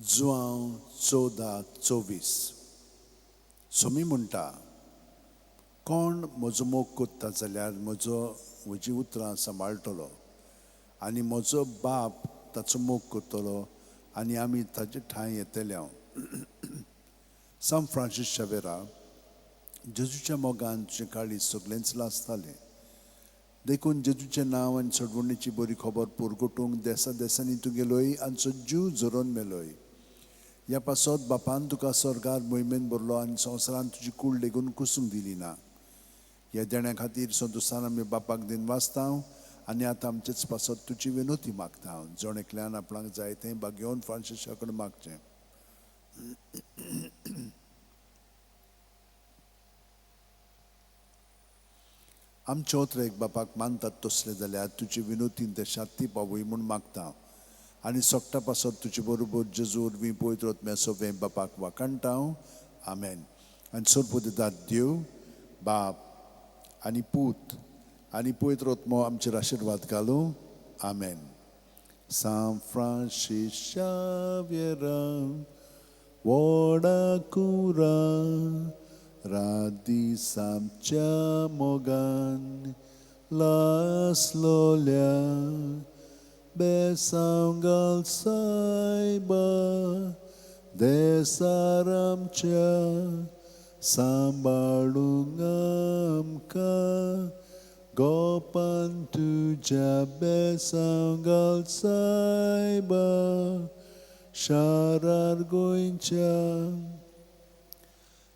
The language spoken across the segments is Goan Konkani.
जुआंव 14:24. सोमी म्हणटा, कोण म्हजो मोग कोत्ता जाल्यार म्हजीं उतरां सांबाळटलो आनी म्हजो बाप ताचो मोग करतलो आनी आमी ताजे ठांय येतले हांव. सांत फ्रांसीस शावेरा, जेजूच्या मोगान तुजें काळीज सगळेंच लासतालें, देखून जेजूचें नांव आनी सोडवणीची बरी खबर पुरगोटूंक देसा देसांनी तूं गेलोय आनी जीव झरोवन मेलोय. ह्या पासत बापान तुका स्वर्गार मोहिमेन भरलो आनी संवसारान तुजी कूड लेगून कुसूंक दिली ना. ह्या देण्या खातीर संतोसान आमी बापाक दिन वाचता आनी आतां आमचेच पासत तुजी विनोती मागता. जण एकल्यान आपणाक जाय तें बागेवन फ्रांसिसा कडेन मागचें. आमचे ओतरेक बापाक मानतात तसले जाल्यार तुजे विनोतीन ते शाती पावय म्हूण मागता आनी सोकटा पासत तुजे बरोबर जेजू वरवीं पवित्र आत्म्या सोबें बापाक वाखाणटा. आमेन. आनी सोरपुदितात देव बाप आनी पूत आनी पवित्र आत्मो आमचेर आशिर्वाद घालूं. आमेन. सांत फ्रांसीस शाव्येरा व्हडा कुरा रात दीस आमच्या मोगान लासलोल्या बेसांव घाल सायबा देसार आमच्या सांबाळूंक आमकां गोपान तुज्या बेसांव घाल सायबा शारार गोंयच्या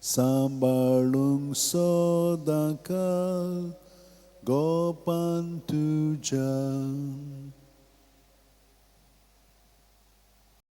सांबाळूंक सदांकाळ गोपान तुज्या.